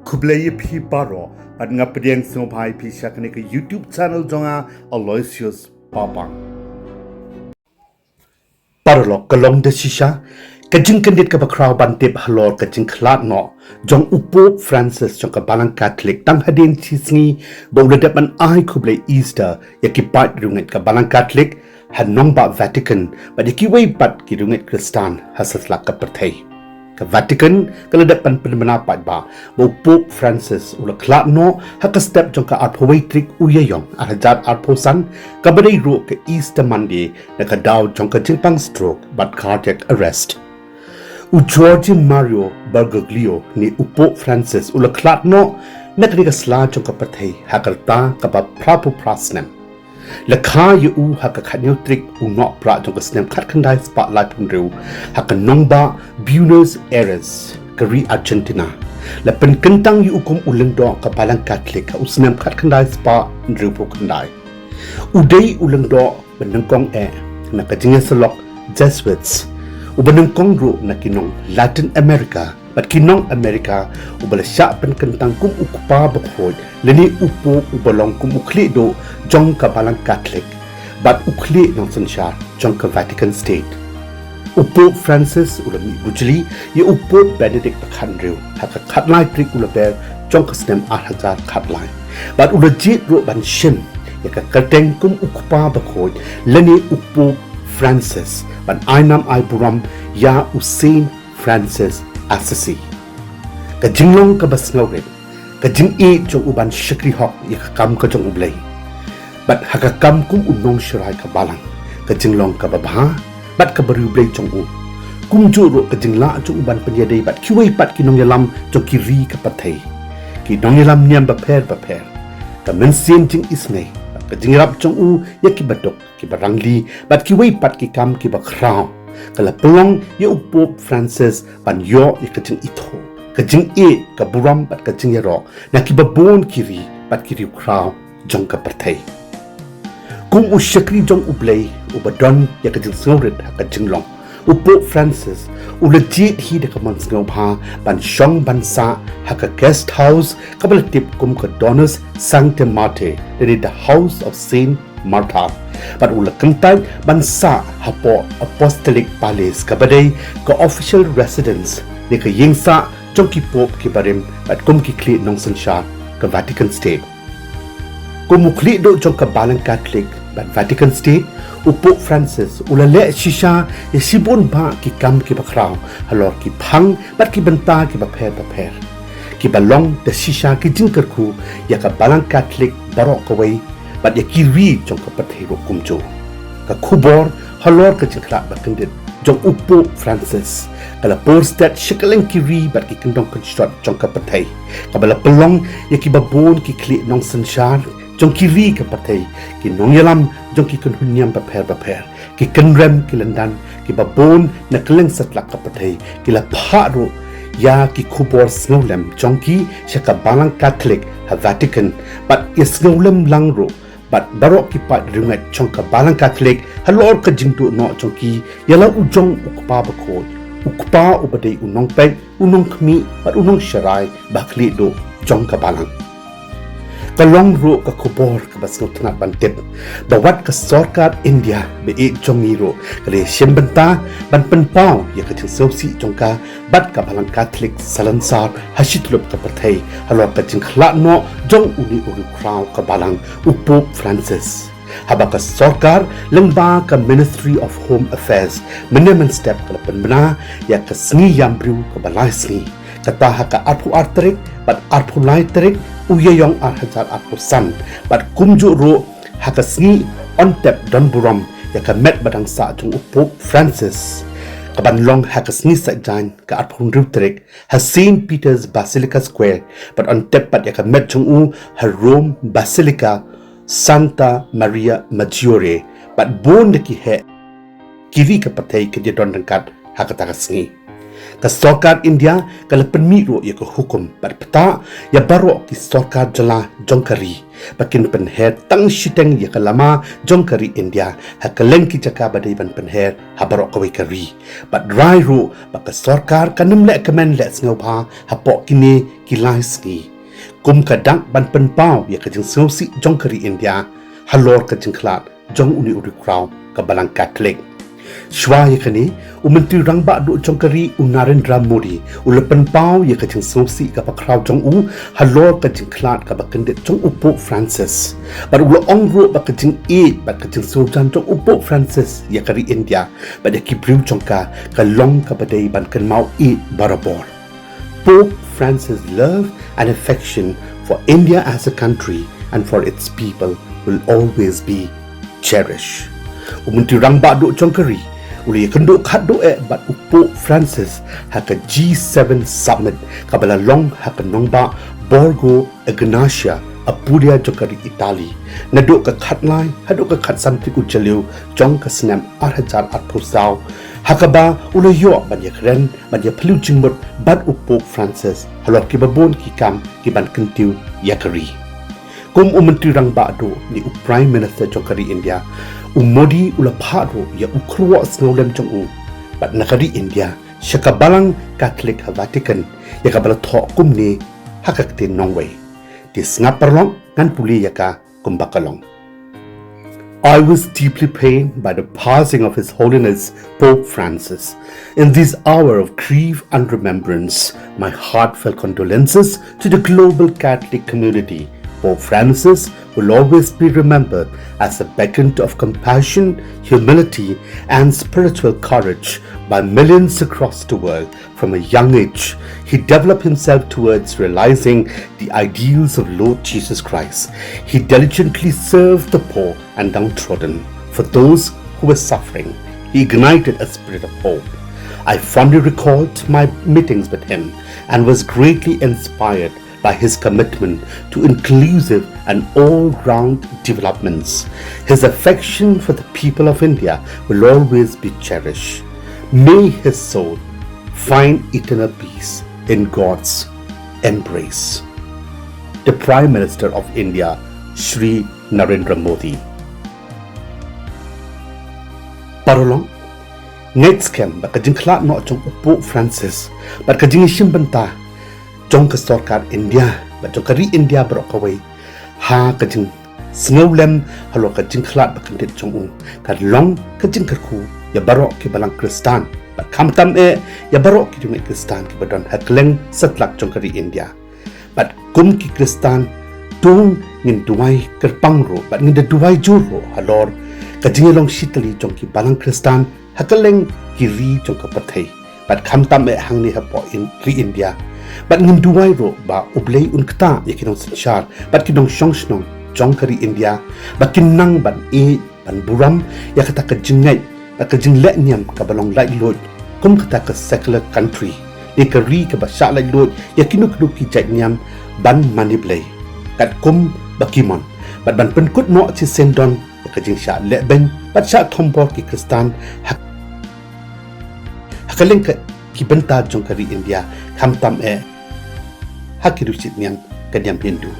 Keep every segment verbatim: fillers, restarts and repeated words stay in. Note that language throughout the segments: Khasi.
Khublei ïa phi baroh, bad nga pdiang sngewbha ïa phi sha kane ka YouTube channel jong nga, Aloysius Papang. Paralok, ka long da shisha ka jingkyndit kaba khraw ban tip halor ka jingkhlad noh jong u Pope Francis jong ka Balang Katholik, tang hadien shi sngi ba u la dep ban ai khublei Easter ïa ki paid riewngeit ka Balang Katholik ha nongbah Vatican bad ïa kiwei pat ki riewngeit Khristan ha satlak ka pyrthei. Ka Vatican ka la dep ban pynbna paidbah ba u Pope Francis u la khlad noh ha ka step jong ka arphew wei tarik u Ïaïong ar hajar arphew san, kaba dei ruh ka Easter Monday, na ka daw jong ka jingpang stroke bad cardiac arrest. U Jorge Mario Bergoglio ne u Pope Francis u la khlad noh na kane ka sla jong ka pyrthei ha ka rta kaba phra phew phra snem. La kha ïa u ha ka khathynñiew tarik u Nohprah jong ka snem khatkhyndai spah laiphew hynriew ha ka nongbah Buenos Aires, ka ri Argentina. La pynkyntang ïa u kum u lyngdoh ka Balang Katholik ha u snem khatkhyndai spah hynriewphew khyndai. U dei u lyngdoh ba nyngkong eh na ka jingïasyllok Jesuits, uba nyngkong ruh na ki nong Latin America bad ki nong America, uba la shah pynkyntang kum u kpa bakhuid lane u Pope uba long kum u khlieh duh jong ka Balang Katholik bad u khlieh nongsynshar jong ka Vatican State. U Pope Francis u la mih bujli ïa u Pope Benedict ba khathynriew ha ka khatlai tarik u Lber jong ka snem ar hajar khatlai, bad u la jied ruh ban shim ïa ka kyrteng kum u kpa bakhuid lane u Pope Francis, ban ai nam ai burom ïa u Saint Francis Assisi. Ka jinglong kaba sngewrit, ka jingïeit jong u ban shakri hok ïa ka kam ka jong U Blei, bad ha ka kam kum u nongsharai ka balang, ka jinglong kaba bha bad kaba riewblei jong u. Kumjuh ruh ka jinglah jong u ban pynïadei bad kiwei pat ki nongïalam jong ki ri ka pyrthei, ki nongïalam niam bapher bapher. Ka mynsiem jingisynei bad ka jingïarap jong u ïa kiba duk, kiba rangli bad kiwei pat ki kam kiba khraw, ka la pynlong ïa u Pope Francis ban ïoh ïa ka jingithuh, ka jingïeit, ka burom bad ka jingïaroh na kiba bun ki ri bad ki riewkhraw jong ka pyrthei. Kum u shakri jong U Blei uba don ïa ka jingsngewrit ha ka jinglong, u Pope Francis u la jied hi da ka mon sngewbha ban shong ban sah ha ka guest house kaba la tip kum ka Domus Sancti Marthae, lane the House of Saint Martha. Bad u la kyntait ban sah hapoh Apostolic Palace, kaba dei ka official residence ne ka ïing sah jong ki Pope kiba rim bad kum ki khlieh nongsynshar ka Vatican State. Kum u khlieh duh jong ka Balang Katholik bad Vatican State, u Pope Francis u la leh shisha ïa shibun bah ki kam kiba khraw halor ki phang bad ki bynta kiba pher bapher, kiba long da shisha ki jingkyrkhu ïa ka Balang Katholik baroh kawei bad ïa ki ri jong ka pyrthei ruh kumjuh. Ka khubor halor ka jingkhlad bakyndit jong u Pope Francis ka la pur stet sha kylleng ki ri bad ki kyndong kynshot jong ka pyrthei, kaba la pynlong ïa kiba bun ki khlieh nongsynshar jong ki ri ka pyrthei, ki nongïalam jong ki kynhun niam bapher bapher, ki kynrem ki lyndan, kiba bun na kylleng satlak ka pyrthei, ki la phah ruh ïa ki khubor sngewlem jong ki sha ka Balang Katholik ha Vatican, bad ïa sngewlem lang ruh bad baroh ki paid riewngeit jong ka Balang Katholik halor ka jingduh noh jong ki ïa la u jong u kpa bakhuid, u kpa uba dei u nongpeit, u nongkhmih bad u nongsharai ba khlieh duh jong ka balang. Ka long ruh ka khubor kaba sngewtynnat ban tip ba wat ka sorkar India ba ïeit jong ngi ruh ka la shim bynta ban pynpaw ïa ka jingsngewsih jong ka bad ka Balang Katholik salonsar ha shityllup ka pyrthei halor ka jingkhlad noh jong une u riewkhraw ka balang, u Pope Francis. Haba ka sorkar lyngba ka Ministry of Home Affairs mynne mynstep ka la pynbna ïa ka sngi ïam briew kaba lai sngi, kata ha ka arphew ar tarik bad arphew lai tarik u Ïaïong ar hajar arphew san, bad kumjuh ruh ha ka sngi on tep don burom ïa ka met ba dang sah jong u Pope Francis, kaban long ha ka sngi Saitjaiñ ka arphew hynriew tarik ha Saint Peter's Basilica Square, bad on tep pat ïa ka met jong u ha Rome Basilica Santa Maria Maggiore, bad bun da ki heh ki ri ka pyrthei kin ïa don ryngkat ha kata ka sngi. Ka sorkar India ka la pynmih ruh ïa ka hukum bad pynthikna ïa baroh ki sorkar jylla jong ka ri ba kin pynher tang shiteng ïa ka lama jong ka ri India ha kylleng ki jaka ba dei ban pynher ha baroh kawei ka ri. Bad rai ruh ba ka sorkar kan ym leh kmen leh sngewbha hapoh kine ki lai sngi, kum ka dak ban pynpaw ïa ka jingsngewsih jong ka ri India halor ka jingkhlad jong une u riewkhraw ka Balang Katholik. Shuwa ïa kane, u Myntri Rangbah Duh jong ka ri, u Narendra Modi, u la pynpaw ïa ka jingsngewsih kaba khraw jong u halor ka jingkhlad kaba kyndit jong u Pope Francis. Bad u la ong ruh ba ka jingïeit bad ka jingsngewjan jong u Pope Francis ïa ka ri India bad ïa ki briew jong ka, ka long kaba dei ban kynmaw ïeit barabor. Pope Francis' love and affection for India as a country and for its people will always be cherished. U Myntri Rangbah Duh jong ka ri u la ïakynduh khatduh eh bad u Pope Francis ha ka G seven Summit kaba la long ha ka nongbah Borgo Egnatia, Apulia jong ka ri Italy, naduh ka khatlai haduh ka khatsam tarik u Jylliew jong ka snem ar hajar arphew saw, ha kaba u la ïoh ban ïakren, ban ïaphylliew jingmut bad u Pope Francis halor kiba bun ki kam kiban kyntiew ïa ka ri. Kum u Myntri Rangbah Duh ne u Prime Minister jong ka ri India, u Modi u la phah ruh ïa u kyrwoh sngewlem jong u bad na ka ri India sha ka Balang Katholik ha Vatican, ïa kaba la thoh kumne ha ka ktien nongwei. Te sngap paralok, ngan pule ïa ka kumba ka long. I was deeply pained by the passing of His Holiness Pope Francis. In this hour of grief and remembrance, my heartfelt condolences to the global Catholic community. Pope Francis will always be remembered as a beacon of compassion, humility, and spiritual courage by millions across the world. From a young age, he developed himself towards realizing the ideals of Lord Jesus Christ. He diligently served the poor and downtrodden, for those who were suffering. He ignited a spirit of hope. I fondly recalled my meetings with him and was greatly inspired by his commitment to inclusive and all-round developments. His affection for the people of India will always be cherished. May his soul find eternal peace in God's embrace. The Prime Minister of India, Shri Narendra Modi. Paralok, ngeit skhem ba ka jingkhlad noh jong u Pope Francis bad ka jingïashim bynta jong ka sorkar India bad jong ka ri India baroh kawei ha ka jingsngewlem halor ka jingkhlad ba kyndit jong u, ka long ka jingkyrkhu ïa baroh ki Balang Khristan bad khamtam eh ïa baroh ki jingngeit Khristan kiba don ha kylleng satlak jong ka ri India. Bad kum ki Khristan, to ngin duwai kyrpang ruh bad ngin da duwai jur ruh halor ka jingïalong shitylli jong ki Balang Khristan ha kylleng ki ri jong ka pyrthei bad khamtam eh hangne hapoh In- ri India. Bad ngin duwai ruh ba U Blei un ktah ïa ki nongsynshar bad ki nongshong shnong jong ka ri India ba kin nang ban ïeit ban burom ïa kata ka jingngeit bad ka jingleh niam kaba long laitluid kum kata ka secular country, ne ka ri kaba shah laitluid ïa kino kino ki jait niam ban mane Blei katkum ba ki mon, bad ban pynkut noh shisien don ïa ka jingshah lehbeiñ bad shah thombor ki Khristan ha, ha kylleng ki bynta jong ka ri India, khamtam eh ha ki rishit niam ka niam Hindu.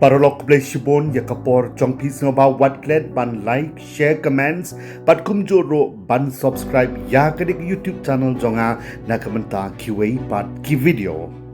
Paralok, khublei shibun ïa ka por jong phi, sngewbha wat klet ban like, share, comments bad kumjuh ruh ban subscribe ïa kane ka YouTube channel jong nga na ka bynta kiwei pat ki video.